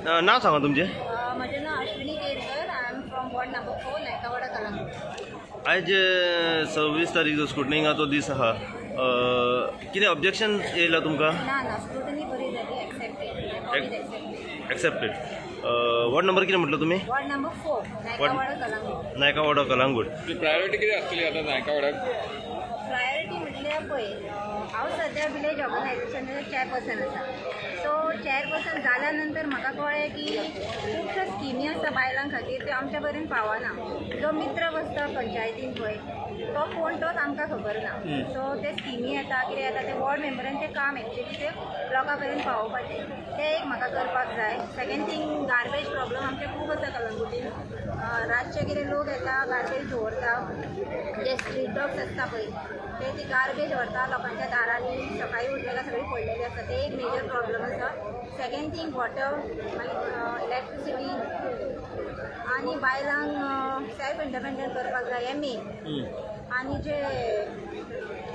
नाव सांगा तुमचें. म्हजें नांव Ashwini Kerkar. I am from ward number 4, Naikawada, Calangute. आयज 26 तारीख जो स्क्रुटनिंगाचो दीस आहा, कितें ऑब्जेक्शन येयला तुमकां? ना ना, स्क्रुटनी बरी जाली, accepted, accepted. Accepted. Ward number कितें म्हटलं तुमी? Ward number 4, Naikawada, Calangute. Naikawado, Calangute. Priority कितें आसतली आतां नायकावाड्याक? प्रायोरिटी म्हटल्यार पळय, हांव सद्या विलेज ऑर्गनायझेशनाचो चॅरपर्सन आसा. सो चॅरपर्सन जाल्या नंतर म्हाका कळ्ळें की खुबश्यो स्किमी आसा बायलां खातीर, त्यो आमच्या पर्यंत पावना. जो मित्र बसता पंचायतीन पळय, तो कोण तोच आमकां खबर ना. सो ते स्किमी येता, कितें येता, ते वॉर्ड मेंबरांचें काम एक्चुली ते लोकां पर्यंत पावोवपाचें. तें एक म्हाका करपाक जाय. सेकंड थिंग, गार्बेज प्रॉब्लम आमचे खूब आसा कलंगुटीन. रातचे कितें लोक येता, गार्बेज दवरता. जे स्ट्रीट डॉग्स आसता पळय, ते ती गार्बेज व्हरता लोकांच्या दारांनी. सकाळी उठले काय सगळी पडलेली आसता. ते एक मेजर प्रॉब्लम आसा. सेकंड थिंग वॉटर, मागीर इलेक्ट्रिसिटी आनी बायलांक सेल्फ इंडिपेंडंट करपाक जाय, हें मेन. आनी जे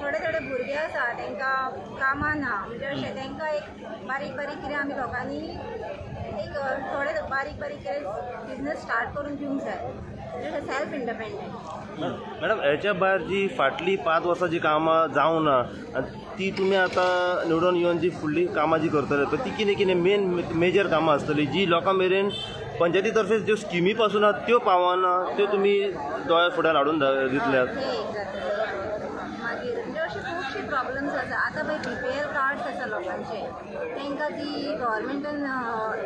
थोडे थोडे भुरगे आसा, तांकां कामां ना, म्हणजे अशें तांकां एक बारीक बारीक कितें आमी लोकांनी एक थोडे बारीक बारीक कितें बिजनस स्टार्ट करून दिवंक जाय, म्हणजे सेल्फ इंडिपेंडंट. मॅडम, हेच्या भायर जी फाटलीं 5 वर्सां जी कामां जावंक ना आनी ती तुमी आतां निवडून येवन जी फुडली कामां जी करतले पळय, ती कितें कितें मेन मेजर कामां आसतली जी लोकां मेरेन पंचायती तर्फे ज्यो स्किमी पासून आहा त्यो पावना, त्यो तुमी दोळ्या फुड्यान हाडून दितल्यात? ते एक जातलें. मागीर म्हणजे अशे खुबशे प्रॉब्लम्स आसा. आतां पळय, बीपीएल कार्ड्स आसा लोकांचे, तांकां ती गव्हर्मेंटान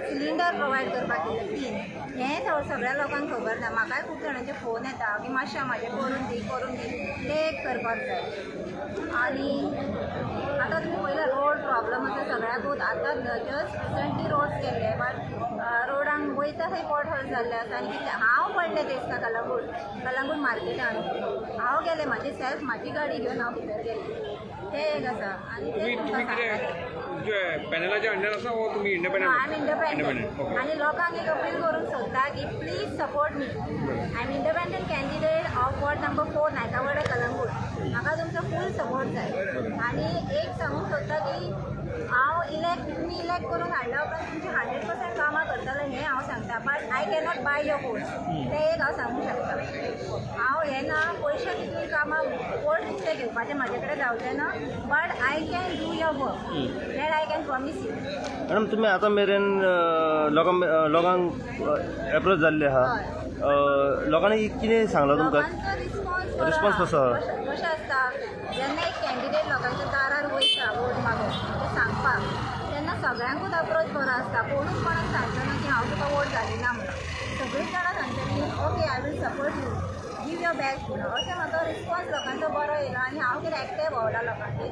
सिलिंडर प्रोवायड करपाक दिले तीन, हें सगळ्या लोकांक खबर ना. म्हाकाय खूब जाणांचे फोन येता की मातशें म्हाजें करून दी, करून दी. तें एक करपाक जाय. आनी आतां तुमी पळयला, रोड प्रॉब्लम आसा सगळ्याकूच. आतां जस्ट रिसंटली रोड्स केल्ले, बट रोडांक वयता थंय पॉट होल जाल्ले आसा. आनी कितले हांव पडलें ते दिसता कलंगूट मार्केटान हांव गेलें, म्हाजी सेल्फ म्हाजी गाडी घेवन हांव भितर गेलें. तें एक आसा आनी तुम्ही तें तुम्ही तुमकां कितें सांगलें. तुमच्या पॅनलाच्या अंडर आसा वो तुमी independent? I am independent. Okay. आनी लोकांक एक अपील करूंक सोदता की please support me. I am independent candidate of ward number 4, Naikawada, Calangute. म्हाका तुमचो फूल सपोर्ट जाय. आनी एक सांगूंक सोदता की हांव इलेक्ट, तुमी इलेक्ट करून हाडल्या उपरांत तुमची 100% कामां करतलें हें हांव सांगता, but I cannot bye your votes. तें एक हांव सांगूंक शकता. हांव हें ना, पयशे दिवन कामां वोट विकते घेवपाचें म्हाजे कडेन जावचें ना, but I can do your work, that I can promise you. Madam, तुमी आतां मेरेन लोकांक एप्रोच जाल्ले आहा. हय. लोकांनी कितें सांगलां तुमकां? लोकांचो रिस्पॉन्स. Response कसो आहा? कशें आसता, जेन्ना एक कॅन्डिडेट लोकांच्या दारार वयता वोट मागूंक, म्हणजे सांगपाक, तेन्ना सगळ्यांकूच अप्रोच बरो आसता. कोणूच कोणाक सांगचो ना की हांव तुका वोट घालिना म्हणून. सगळींच जाणां सांगतलीं, "Okay, I will support you, give your best" म्हणून. अशें म्हाका रिस्पॉन्स लोकांचो बरो येयला आनी हांव कितें एकटें भोंवलां लोकांगेर,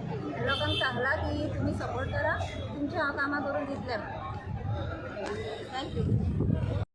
लोकांक सांगलां की तुमी सपोर्ट करा, तुमचीं हांव कामां करून दितलें म्हणून. Thank you.